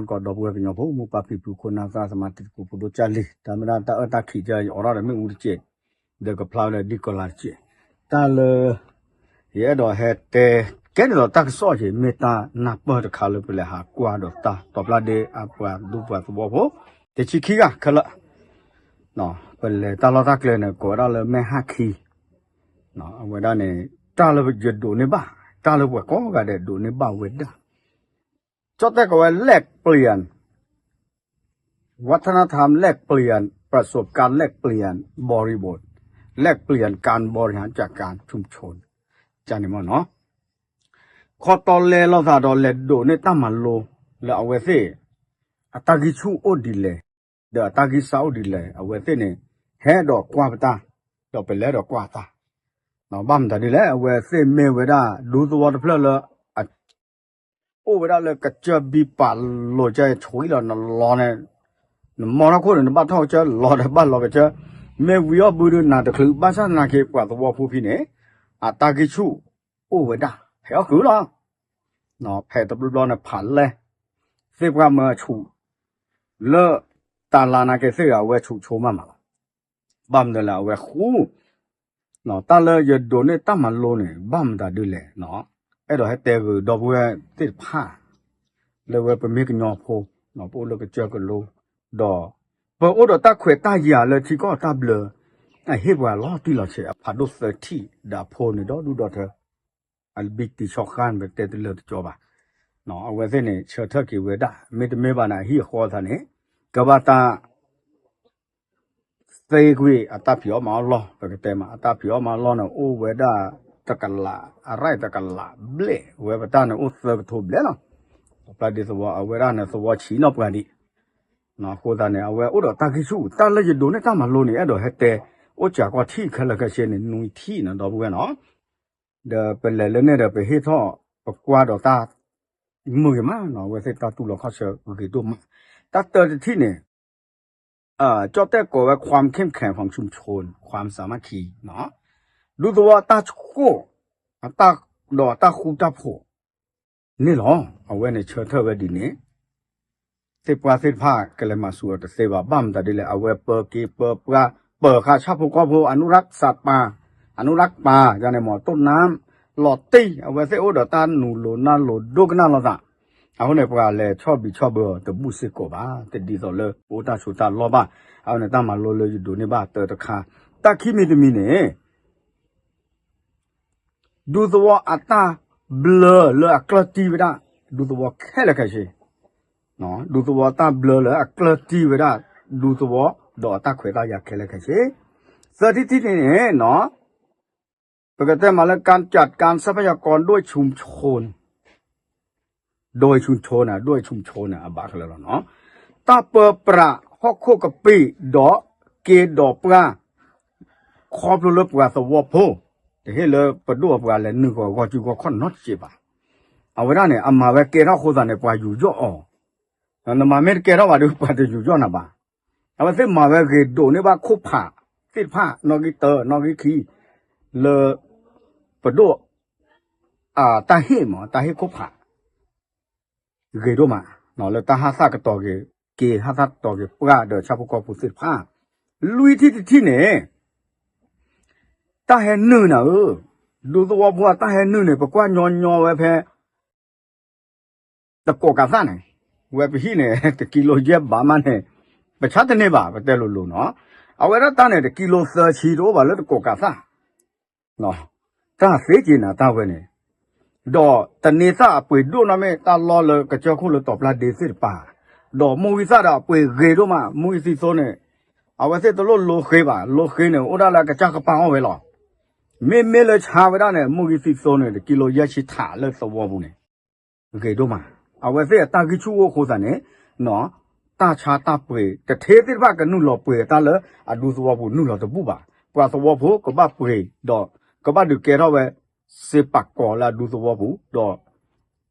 ကီးဒီပုၢ်ဝဲၢ်ကညီဖိ မိၢ်ပၢ်ဖံဖု ခိၣ်နၢ်သရၣ်သမါ တံၤသကိးဖိဒိၣ်ကၢ်လံၤ တၢ်မ့ၢ်ဒၣ်တၢ်အၢတၢ်ခံးကၢ ယအိးထီၣ်ဒီးမ့ၣ်အူတစဲး ဒီးကဖျါဝဲလၢဒ်ကီၤလၤတစဲး တၢ်လၢ ယအဲၣ်ဒိးဟဲတဲ ကဲဒ်သိးတၢ်ကစီၣ်က့ၤ မ့ၢ်တၢ်နၢ်ပၢၢ်တခါလၢပလဲၤဟးကွၢ်ဒီးတၢ်တီၤပျၢ်ဒ့အပှၤဒူပှၤသဝီဖိ တဆံခံဂၤခဲလၢာ် ပလဲၤတၢ်လီၢ်တၢ်ကျဲန့ၣ် ကိးဝဲဒၣ်လၢမဲၢ်ဟၣ်ခံ အဝဲဒၣ်န့ၣ် တၢ်လၢယဒိးန့ၢ်ဘၣ် တၢ်လၢပှၤကိးဂၤဒဲးဒိးန့ၢ်ဘၣ်ဝဲဒၣ် ကၠီၣ်တဲၣ်ကိးဝဲ แลกเปลี่ยน วัฒนธรรมแลกเปลี่ยน ประสบการณ์แลกเปลี่ยน บริบท แลกเปลี่ยนการบริหารจัดการชุมชน ကန့ၣ်မ့ၢ်နီၤ ခီတီလဲလိာ်သးဒီးလဲၤဒိးန့ၢ်တၢ်မၤလိ လၢအဝဲသ့ၣ် အတၢ်ဂံၢ်ဆူၣ်အိၣ်ဒ်လဲၣ် ဒီးအတၢ်ဂံၢ်စၢ်အိၣ်ဒ်လဲၣ် အဝဲသ့ၣ်န့ၣ် ဟဲဒီးကွၢ်ပတၢ် ဒီးပလဲၤဒီးကွၢ်တၢ် ဘၣ်မတၤဒ်လဲၣ် အဝဲသ့ၣ်မ့ၢ်ဝဲဒၣ် ဒူသဝီတဖျၢၣ်လၢ အိၣ်ဝဲဒၣ်လၢကစၢၢ်ဘံပာ်လိာ်ကၢဆှံလီၤနလီန့ၣ် နမီထီၣ်ခိၣ်န့ၣ် နဘၣ်ထီၣ်ကစၢၢ်လီၤဒီးဘၣ်လီၤကစၢၢ် မ့ၢ်ဝံၤအီၣ်ဘုဒုးနၤတချုး ဘၣ်ဆၣ်သနာ်က့ ပှၤသဝီဖိဖဲန့ၣ် အတၢ်ဂံၢ်ဆူၣ်အိၣ်ဝဲဒၣ် ဖဲအီၣ်ဃုာ်လီၤ ဖဲတဘျီဘျီန့ၣ် ဖးလဲၢ် သ့ၣ်ပှၢ်မၢဆူၣ် လၢတၢ်လၤနာ်က့သ့ၣ်ဂၤ အဝဲဆူၣ်ဆိမးမးလီၤ ဘၣ်မနုၤလဲၣ် အဝဲဃူ တၢ်လၢယဒိးန့ၢ်တၢ်မၤလိန့ၣ် ဘၣ်မတၤဒ်လဲၣ် အဲၣ်ဒိးဟဲတဲဂ့ၤဒီပုၢ်ဝဲၢ်သ့ၣ်တဖၣ် လၢဝဲပမ့ၢ်ကညီဖိ ပအိၣ်လၢကစၢၢ်ကလိ ဒီး ပအိၣ်ဒီးတၢ်ခွဲးတၢ်ယာ်လၢထံကီၢ်တၢ်ဘျၢ အဟ့ၣ်ပှၤလီၤတံၢ်လီၤဆဲး အဖးဒိၣ်သၢထံၣ် ဒီးအဖိန့ၣ်ဒီဒူၣ်ဒီထၢ အဘံၣ်တံၤဆီဃၢ်န့ၣ် ပတဲတလၢာ်တကီဘၣ် အဝဲသ့ၣ်န့ၣ် ဆၢထၢၣ်က့ၤဝဲဒၣ် မ့တမ့ၢ်ဘၣ်န့ၣ် အဟံၣ်အဃီသးန့ၣ် ကဘၣ်တၢ် သ့ကွံာ်အတၢ်ဖံးအီၣ်မၤအီၣ်လီၢ် ပကတဲမး အတၢ်ဖံးအီၣ်မၤအီၣ်လီၢ်န့ၣ် အိၣ်ဝဲဒၣ်တကလး အရၢၣ်တကလးဘျဲၣ် ဝဲပတၢ်န့ၣ်အိၣ်သၢကထိဘျဲၣ်လီၤ ပျၢ်ဒ့သဝီ အဝဲဒၣ်န့ၣ်သဝီဆံးနီၢ်ပှၤဒံး အဃိသတးန့ၣ် အဝဲအိၣ်ဒီးတၢ်ဂံၢ်ဆူၣ် တၢ်လၢယဒိးန့ၢ်တၢ်မၤလိန့ၣ် အဲၣ်ဒိးဟဲတဲ အိၣ်စှၤကီၢ်ထံၣ်ခဲလၢာ်ခဲဆ့န့ၣ် နွံထံၣ်နီၤ ဒီပုၢ်ဝဲၢ်နီၤ ဒီးပလဲၤလၢန့ၣ်ဒီး ပဟ့ၣ်ထီၣ် ပကွၢ်ဒီးတၢ် မုာ်ဂ့ၤမးနီၤ အဝဲသ့ၣ်တၢ်တူၢ်လိာ်ခီၣ်ဆၢဂ့ၤဒိၣ်မး တၢ်တၢတထံၣ်န့ၣ် ကၠီၣ်တဲၣ်ကိးဝဲ ความเข้มแข็งของชุมชน ความสามัคคี ဒူသဝီအတၢ်ဆှိၣ် အတၢ်ဒီးတၢ်ဃူတၢ်ဖိးန့ၣ်လီၤ အဝဲန့ၣ်ဆၢထၢၣ်ဝဲဒ်န့ၣ် သ့ၣ်ပှၢ်သ့ၣ်တဖၣ်ကလဲၤမၤဆူၣ်အီၤတသ့ဘၣ် ဘၣ်မတၤဒ်လဲၣ် အဝဲပၢက့ၤပၢပှၢ် ပၢၤဃာ်ဆၣ်ဖိကီၢ်ဖိ အနုรักษ์สัตว์ป่า အနုรักษ์ป่า ယန့ၣ်မ့ၢ် ต้นน้ำ လီၤတံၢ် အဝဲသ့ၣ်အိၣ်ဒီးတၢ်နုာ်လိၤနၢ်လိၤဒိကနၣ်လိာ်သး အဃိန့ၣ် ပှၤလဲၤဆီၣ်ဘံၣ်ဆီၣ်ဘၢအီၤတဘူၣ်စ့ၢ်ကီးဘၣ် တဒ်သိးလၢအိၣ်တၢ်ဆိးတၢ်လီၢ်ဘၣ် အဝဲန့ၣ်တၢ်မၤလိလၢယဒိးန့ၢ်ဘၣ်တၢတခါ တၢ်ခံမံၤတမံၤန့ၣ် ဒူသဝီအတၢ်ဘျၢလၢအကျၢၢ်တံၢ်ဝဲဒၣ် ဒူသဝီခဲလၢာ်ခဲဆ့ ဒူသဝီတၢ်ဘျၢလၢအကျၢၢ်တံၢ်ဝဲဒၣ် ဒူသဝီဒီးအတၢ်ခွဲးတၢ်ယာ်ခဲလၢာ်ခဲဆ့ သၢထံၣ်တထံၣ်န့ၣ် ပကတဲမးလၢ การจัดการทรัพยากรด้วยชุมชน ด้วยชุมชน ด้วยชุมชน အဘၣ်ခဲလၢာ်လီၤနီၤ တၢ်ပၢပြးဟီၣ်ခိၣ်ကပံာ်ဒီး က့ၤဒီးပှၢ် ခီဖျိလၢပှၤသဝီဖိ တဟ့ၣ်လၢပဒိၣ်အပှၤလဲၤနုာ်ဃီၤဂီၢ်စုဂီၢ်ခီၣ်နီတစဲးဘၣ် အဝဲဒၣ်န့ၣ် အမၤဝဲကဲထီၣ်အဃိသတးန့ၣ် ပှၤယူးယီၣ်အီၤ နမၤမ့ၢ်တကဲထီၣ်ဘၣ်ဒီး ပှၤတယူးယီၣ်နၤဘၣ် အဝဲသ့ၣ်မၤဝဲဂ့ၤဒိးန့ၢ်ဘၣ်ခိၣ်ဖးသ့ၣ်တဖၣ် နီၣ်ဂံၢ်တၢ နီၣ်ဂံၢ်ခံ လၢ ပဒိၣ် တၢ်ဟ့ၣ်မး တၢ်ဟ့ၣ်ခိၣ်ဖး ဂ့ၤဒိၣ်မး လၢတၢ်ဟးသၣ်ကတီၤက့ၤ က့ၤဟးသၣ်ကတီၤက့ၤပှၢ်ဒီးဆၣ်ဖိကီၢ်ဖိသ့ၣ်တဖၣ် လွံၢ်ထံၣ်တထံၣ်န့ၣ် တၢ်ဟဲနုာ်နၤဧၢ, ဒူသဝီဖိအတၢ်ဟဲနုာ်န့ၣ် ပကွၢ်ညီညီဝဲဖဲ တကိးကးသၣ်န့ၣ်, ဝဲပဟံၣ်န့ၣ် တကံလိယဲၢ်ဘးမးန့ၣ် ပဆါတန့ၢ်ဘၣ် ပတဲလိၤလိၤနီၤ, အဝဲဒၣ်တၢ်န့ၣ် တကံလိသၢဆံတအိၣ်ဘၣ်လၢတကိးကးသၣ် တၢ်သ့က့ၤနၤတၢ်ဝဲန့ၣ်, ဒီးတန့ၤသၣ်အပှ့ၤဒိၣ်နီၢ်မ့ၢ်တၢ်လီၢ်လၢကစၢၢ်ခိၣ်လၢတီၤပျၢ်ဒ့သ့ၣ်တပၤ, ဒီးမိၢ်ဂံၢ်သၣ်ဒီးအပှ့ၤဂ့ၤဒိၣ်မး, မိၢ်ဂံၢ်သံသိန့ၣ်, အဝဲသ့ၣ်တလိၣ်လိဃ့ဘၣ်, လိဃ့န့ၣ် အိၣ်ဒၣ်လၢအကစၢ်ကပၤအီၣ်ဝဲလီၤ. မ့မ့ၢ်လၢဆါဝဲဒၣ်န့ၣ် မိၢ်ဂံၢ်သံသိန့ၣ် တကံလိယဲၢ်ဆံထးလၢသဝီပူၤန့ၣ် ဂ့ၤဒိၣ်မး, အဝဲသ့ၣ်အတၢ်ဂံၢ်ဆူၣ်အိၣ်အဃိသတးန့ၣ်, တၢ်ဆါတၢ်ပှ့ၤ တထ့သ့ၣ်တဖၣ်ကနုာ်လီၤပှ့ၤတၢ်လၢအဒူသဝီပူၤနုာ်လီၤတဘူၣ်ဘၣ်, ပှၤသဝီဖိကဘၣ်ပှ့ၤဒီး ကဘၣ်ဒုးကဲထီၣ်ဝဲ စ့ပာ်ကီၤလၢအဒူသဝီပူၤ, ဒီး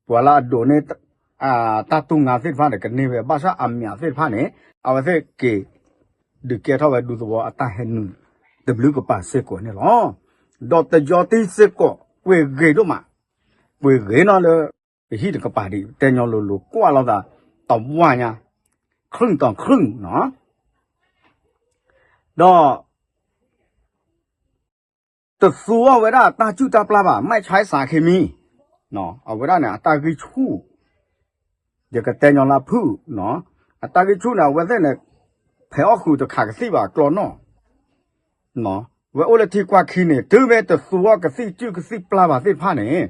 ပှၤလၢအဒိးန့ၢ် တၢ်တူၢ်ငါသ့ၣ်တဖၣ်န့ၣ် ကန့ၢ်ဝဲ ဘၣ်ဆၣ်အမံၤသ့ၣ်တဖၣ်န့ၣ် အဝဲသ့ၣ်က့ၤ ဒုးကဲထီၣ်ဝဲဒူသဝီအတၢ်ဟဲနုာ် တဘျုးကပၤစ့ၢ်ကီးန့ၣ်လီၤ. ဒီးတယီတံၢ်စ့ၢ်ကီး ပှ့ၤဂ့ၤဒိၣ်မး, ပှ့ၤဂ့ၤနီၢ်လၢ ပဟံၣ်တကပၤဒံး တဲညီလိၤလိၤကွၢ်လိာ်သး တဝၢ်ညါ, ครึ่งต่อครึ่งနီၤ, ဒီး တသူဝဲဒၣ်တၢ်စုၣ်တၢ်ပျၢ်ဘၣ် ไม่ใช้สารเคมี, အဝဲဒၣ်န့ၣ် အတၢ်ဂံၢ်ဆူၣ်, ယကတဲညီလၢဖုၣ်, အတၢ်ဂံၢ်ဆူၣ်န့ၣ် အဝဲသ့ၣ်န့ၣ် ဖဲးအီၣ်ဃုာ်တခးကသံၣ်ဘၣ်ကျီနီၢ်, ဝဲအိၣ်လၢထံကွၢ်ခံန့ၣ် တုၤမ့ၢ်တသူဝဲကသံၣ်စုၣ်ကသံၣ်ပျၢ်ဘၣ်သ့ၣ်တဖၣ်န့ၣ်,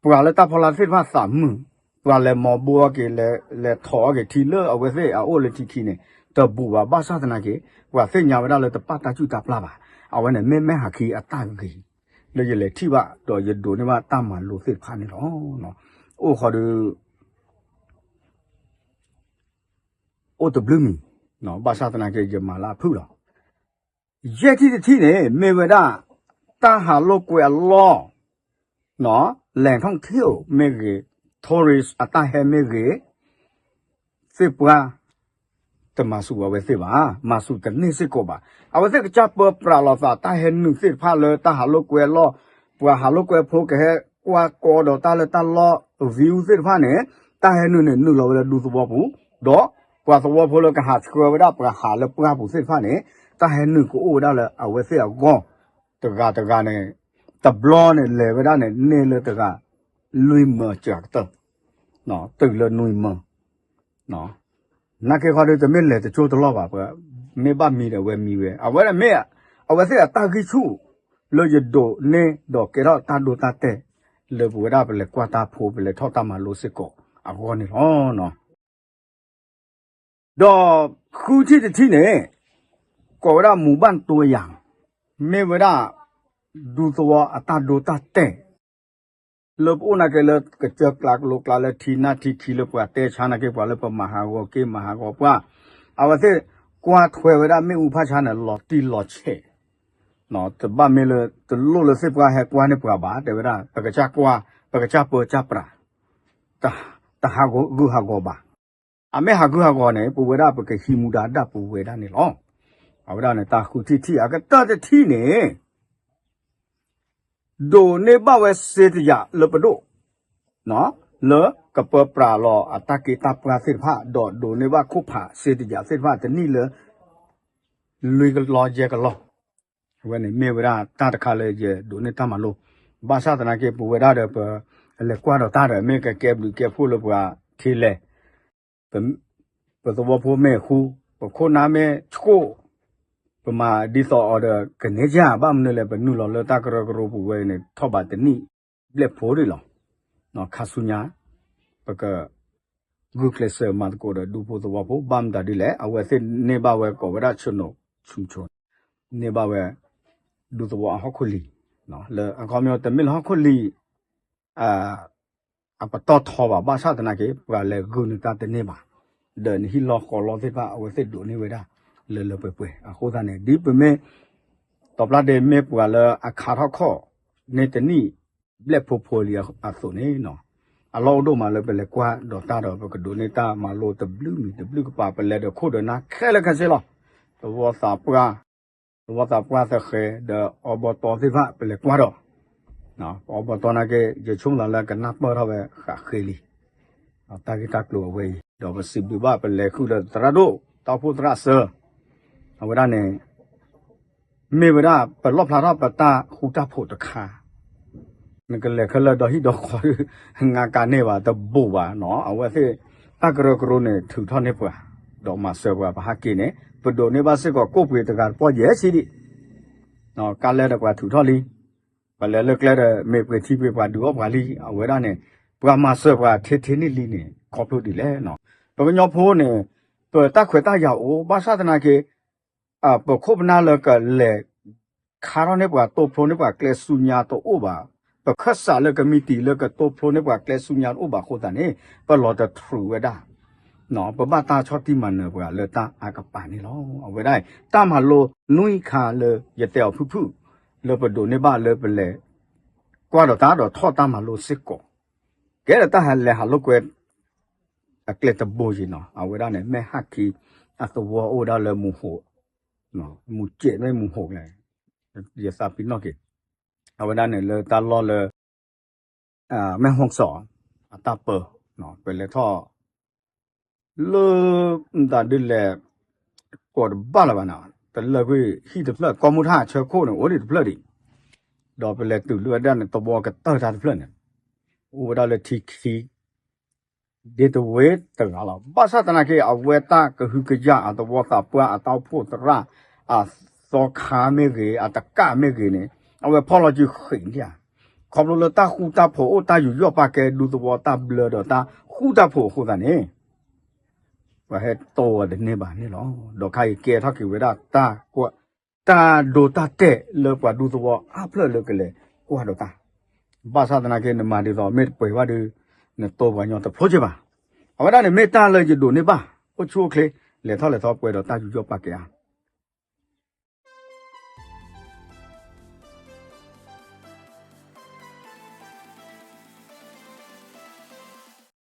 ပှၤလၢတၢ်ဖီလာ်သ့ၣ်တဖၣ်သးမုာ်, ပှၤလဲၤမီၤဘိအက့ၤ လဲၤထီၣ်အီၣ်က့ၤထံလၢအဝဲသ့ၣ်အအိၣ်လၢထံခံန့ၣ် တဘူးဘၣ် ဘၣ်ဆၣ်သနာ်က့ ပှၤသ့ၣ်ညါဝဲဒၣ်လၢတပာ်တၢ်စုၣ်တၢ်ပျၢ်ဘၣ်, အဝဲန့ၣ်မ့ၢ်မဲၢ်ဟးခံအတၢ်ဂ့ၤ လၢယလဲၤထံၣ်ဘၣ် ဒီးယဒိးန့ၢ်ဘၣ်တၢ်မၤလိသ့ၣ်တဖၣ်န့ၣ်လီၤ. အိၣ်ဃီဒီး အိၣ်တဘျုးမံၤ, ဘၣ်ဆၣ်သနာ်က့ ယမၤလၢအဖုၣ်လီၤ. ယဲၢ်ထံၣ်တထံၣ်န့ၣ် မ့ၢ်ဝဲဒၣ် တၢ်ဟးလိာ်ကွဲအလီၢ်, လဲၤထီၣ်ထံၣ်မ့ၢ်ဂ့ၤ, tourist အတၢ်ဟဲမ့ၢ်ဂ့ၤ, သ့ၣ်ပှၢ် တမၤဆူၣ်အဝဲသ့ၣ်ဘၣ်, မၤဆူၣ်တန့ၢ်စ့ၢ်ကီးဘၣ်. အဝဲသ့ၣ်ကစၢ်ပၢပြးလီၤသး တၢ်ဟဲနုာ်သ့ၣ်တဖၣ်လၢတၢ်ဟးလိာ်ကွဲအလီၢ်, ပှၤဟးလိာ်ကွဲဖိကဟဲကွၢ်ကီဒီးတၢ်လၢတၢ်လီၢ် view သ့ၣ်တဖၣ်န့ၣ်, တၢ်ဟဲနုာ်န့ၣ် နုာ်လီၤဝဲလၢဒူသဝီပူၤ, ဒီးပှၤသဝီဖိလၢကဟးဆှၢဝဲဒၣ်ပှၤဟးလၢပှၢ်ပူၤသ့ၣ်တဖၣ်န့ၣ်, တၢ်ဟဲနုာ်ကအိၣ်ဝဲဒၣ်လၢအဝဲသ့ၣ်အဂီၢ်, တဂၤတဂၤန့ၣ်, တဘျီန့ၣ် လဲၤဝဲဒၣ်န့ၣ် န့ၢ်လၢတဂၤ လွံၢ်မၢကၢၤကတၢၢ် တုၤလၢနွံမၢ, နာ်က့ခီဒုး တမ့ၢ်လဲၤတကၠိတလီၢ်ဘၣ်, မ့ၢ်ဘၣ်မံဒီးအဝဲမံဝဲ, အဝဲဒၣ်မ့ၢ် အဝဲသ့ၣ်အတၢ်ဂံၢ်ဆူၣ် လၢယဒိးန့ၢ်ဒီးကဲထီၣ်တၢ်ဒိတၢ်တဲာ် လၢပဝဲဒၣ်ပလဲၤကွၢ်တၢ်ဖိ ပလဲၤထီၣ်တၢ်မၤလိစ့ၢ်ကီးအဂီၢ်န့ၣ်လီၤ. ဒီးဃုထံၣ်တထံၣ်န့ၣ်, ကိးဝဲဒၣ်မူၤဘၣ်တိယၤ, မ့ၢ်ဝဲဒၣ် ဒူသဝီအတၢ်ဒိတၢ်တဲာ် လၢပအိၣ်နာ်က့လၢကစၢၢ်ကျါကလိကျါလၢထံနၢ်ထံခံ လၢပှၤတဲဆါနာ်က့ ပှၤလၢပမၤဟးဂီၤက့ၤမၤဟးဂီၤပှၢ်, အဝဲသ့ၣ်ကွၢ်ထွဲဝဲဒၣ်မ့ၣ်အူဖၣ်ဆါန့ၣ် လီၤတံၢ်လီၤဆဲး, တဘၣ်မ့ၢ်လၢ တလိၣ်လၢသ့ၣ်ပှၢ်ဟဲကွၢ်န့ၢ်ပှၤဘၣ် တဲဝဲဒၣ် ပကစၢ်ကွၢ် ပကစၢ်ပၢကစၢ်ပြး တဟးဂူာ်ဟးဂီၤဘၣ်. အမ့ၢ်ဟးဂူာ်ဟးဂီၤန့ၣ် ပဝဲဒၣ်ပကဟံးမူဒါဒၣ်ပဝဲဒၣ်န့ၣ်လီၤ. အဝဲဒၣ်န့ၣ် တၢ်ဃုထံၣ်တထံၣ် အကတၢၢ်တထံၣ်န့ၣ် ဒိးန့ၢ်ဘၣ်ဝဲစ့တယၤလၢပဒိၣ်, လၢကပၢပြးလီၤအတၢ်က့တၢ်ပှၢ်သ့ၣ်တဖၣ် ဒီးဒိးန့ၢ်ဘၣ်ခိၣ်ဖးစ့တယၤသ့ၣ်တဖၣ်တနံၣ်လၢ လွံၢ်ကလီယဲၢ်ကလီ. အဝဲန့ၣ်မ့ၢ်ဝဲဒၣ်တၢ်တခါလၢယဒိးန့ၢ်တၢ်မၤလိ, ဘၣ်ဆၣ်သနာ်က့ ပဝဲဒၣ်ဒီးပလဲၤကွၢ်ဒီးတၢ်ဒီး မ့ၢ်ကကဲဘျုးကဲဖှိၣ်လၢပှၤခံလဲၣ် ပသဝီဖိမ့ၢ်ဃူ, ပခိၣ်နၢ်မ့ၢ်ဆှိၣ်, ပမၤဒ်သိးအီၤဒီးကန့ၢ်ယၤ ဘၣ်မနုၤလဲၣ် ပနုာ်လီၤလၢတၢ်ကရၢကရိပူၤဝဲန့ၣ် ထီၣ်ဘးတနံၣ်ဘျဲၣ်ဖိဒံးလီၤ. ခါဆူညါ ပက ဂုာ်ကျဲးစၢးမၤသကိးဒီးဒူဖိသဝီဖိ ဘၣ်မတၤဒ်လဲၣ် အဝဲသ့ၣ်န့ၢ်ဘၣ်ဝဲကိးဝဲဒၣ် ဆိနိးဆူၣ်ဆိၣ်, န့ၢ်ဘၣ်ဝဲ ဒူသဝီအဟီၣ်ခိၣ်လံၤ, လၢအခီပညီတမ့ၢ်လၢဟီၣ်ခိၣ်လံၤ အပတီၢ်ထီဘၣ် ဘၣ်ဆၣ်သနာ်က့ ပှၤလဲၤဂုာ်နုာ်တၢ်တန့ၢ်ဘၣ်, ဒီးနဟံၣ်လီၢ်ဃီလီၢ်သ့ၣ်တဖၣ် အဝဲသ့ၣ်ဒိးန့ၢ်ဝဲဒၣ် လၢလၢပှဲၤပှဲၤ အဃိသတးန့ၣ် ဒ်ပမ့ၢ် တီၤပျၢ်ဒ့မ့ၢ်ပှၤလၢအခါထီၣ်ခီၣ်န့ၣ်တနံၣ် ဘျဲၣ်ဖိဖိလံအသိးန့ၣ်, အလီၢ်အိၣ်ဒိၣ်မးလၢပလဲၤကွၢ်ဒီးတၢ်ဒီး ပကဒိးန့ၢ်တၢ်မၤလိတဘျုးမံၤတဘျုးကပၤ ပလဲၤဒီးခိၣ်ဒီးနၢ်ခဲလၢာ်ခဲဆ့လီၤ. သဝီသးပှၢ်, သဝီသးပှၢ်သဃဲၤ ဒီးအီဘီတီသ့ၣ်တဖၣ် ပလဲၤကွၢ်ဒီး အီဘီတီနာ်က့ ယဆိကမိၣ်သးလၢကနၢ်ပၢၢ်ထီၣ်ဝဲဃးဃ့လံ တၢ်ဂ့ၢ်တၢ်ကျိၤအဝဲအံၤ ဒီးပစံးဘျုးဘၣ် ပလဲၤဃုာ်ဒီးသရၣ်ဒိၣ် တီဖိသရၣ်စၢၤ အဝဲဒၣ်န့ၣ် မ့ၢ်ဝဲဒၣ် ပလီၣ်ဖျါထီၣ်ပတၢ်ဃူတၢ်ဖိးတခါ, နကလဲၤခဲလၢာ်ဒီဟံၣ်ဒီဃီ ငါကါန့ၢ်ဘၣ် တဘိးဘၣ်နီၤ အဝဲသ့ၣ် တၢ်ကရၢကရိန့ၣ် ထုးထီၣ်န့ၢ်ပှၤ ဒီးမၤစၢၤပှၤ ပဟဲက့ၤန့ၣ် ပဒိးန့ၢ်ဘၣ်စ့ၢ်ကီး ကိၣ်ပှ့ၤတဂၤတပီၢ်ယဲၢ်ဆံဒံး ကါလဲၢ်ဒီးပှၤထုးထီၣ်လံ, ပလဲၤလၢကျဲဒီး မ့ၢ်ပှ့ၤထံပှ့ၤပှၤဒုးအီၣ်ပှၤလံ, အဝဲဒၣ်န့ၣ် ပှၤမၤစၢၤပှၤထဲထဲန့ၣ်လံန့ၣ် ခီဖျိဒ်လဲၣ်နီၤ, ပကညီဖိန့ၣ် ပတၢ်ခွဲးတၢ်ယာ်အိၣ် ဘၣ်ဆၣ်သနာ်က့ ပခိၣ်ပနၢ်လၢကလဲၤ ခါထီၣ်န့ၢ်ပှၤ တိဖျိန့ၢ်ပှၤကျဲဆူညါတအိၣ်ဘၣ်, ပခၢၣ်စးလၢကမံးတံာ်လၢကတိဖျိန့ၢ်ပှၤကျဲဆူညါတအိၣ်ဘၣ်အဃိသတးန့ၣ် ပလီၤတတြူာ်ဝဲဒၣ် ပဘၣ်တၢ်ဆီၣ်တံၢ်မၤနၢၤပှၤလၢတၢ်အါကပၤန့ၣ်လီၤ. အဝဲဒၣ် တၢ်မၤလိနွံခါလၢယတဲအီၤဖုၣ်ဖုၣ် လၢပဒိးန့ၢ်ဘၣ်လၢပလဲၤ ကွၢ်ဒီးတၢ်ဒီးထီၣ်တၢ်မၤလိစ့ၢ်ကီး ကဲဒီးတၢ်ဟဲလဲၤဟးလိာ်ကွဲ အကျဲတဘိယံၤနီၤ, အဝဲဒၣ်န့ၣ် မဲၢ်ဟးခံ အသဝီအိၣ်ဝဲဒၣ်လၢမူဟိး, မူကဲးမ့ၢ်မူဟိးလဲၣ်, ယသးပ့ၤနီၣ်က့ၤ, အဝဲဒၣ်န့ၣ်လၢတၢ်လီၢ်လၢ မဲၢ်ဟီၣ်စီၤ အတၢ်ပၢ, ပလဲၤထီၣ် လၢ မတၤဒ်လဲၣ် ကိးတဘၣ်လၢၤဘၣ်နီၤ, တလၢာ်ကွံာ်ဟံၣ်တဖျၢၣ် ကီၢ်မူထၣ်ဆၢခိၣ်န့ၣ် အိၣ်ဒံးတဖျၢၣ်ဒံး, ဒီးပလဲၤတုၤလၢဝဲဒၣ်န့ၣ် သဝီကတၢၢ်တၢ်တဖျၢၣ်န့ၣ် အိၣ်ဝဲဒၣ်လၢထံခံ ဒ့တဝ့တဂၤလီၤ. ဘၣ်ဆၣ်သနာ်က့ အဝဲတၢ်ကဟုကယာ်အသဝီသးပှၢ်အတၢ်အိၣ်ဖှိၣ်သရၣ် အသီခါမ့ၢ်ဂ့ၤ အတကၣ်မ့ၢ်ဂ့ၤန့ၣ် အဝဲဖီၣ်လီၤစုဃံးဒံးဧါ, ခီဖျိလၢတၢ်ဃူတၢ်ဖိးအိၣ် တၢ်ယူးယီၣ်ပာ်ကဲဒူသဝီတၢ်ဘျၢဒီးတၢ်ဃူတၢ်ဖိးအဃိသတးန့ၣ် ပှၤဟဲတိၢ်ဝဲတန့ၢ်ဘၣ်န့ၣ်လီၤ. ဒီးခါအံၤကဲထီၣ်က့ၤဝဲဒၣ်တၢ် တၢ်ဒိတၢ်တဲာ်လၢပှၤဒူသဝီအါဖျၢၣ်လၢကလဲၤကွၢ်ဒီးတၢ်, ဘၣ်ဆၣ်သနာ်က့ နမၤဒ်သိးမ့ၢ်တပှဲၤဘၣ်ဒီး နတိၢ်ပှၤညီတဖျိက့ဘၣ်. အဝဲဒၣ်န့ၣ်မ့ၢ်တၢ်လၢယဒိးန့ၢ်ဘၣ် အိၣ်ဆူၣ်အိၣ်ချ့ လဲၤထီၣ်လဲၤထီပှဲၤဒီးတၢ်ယူးယီၣ်ပာ်ကဲဧါ.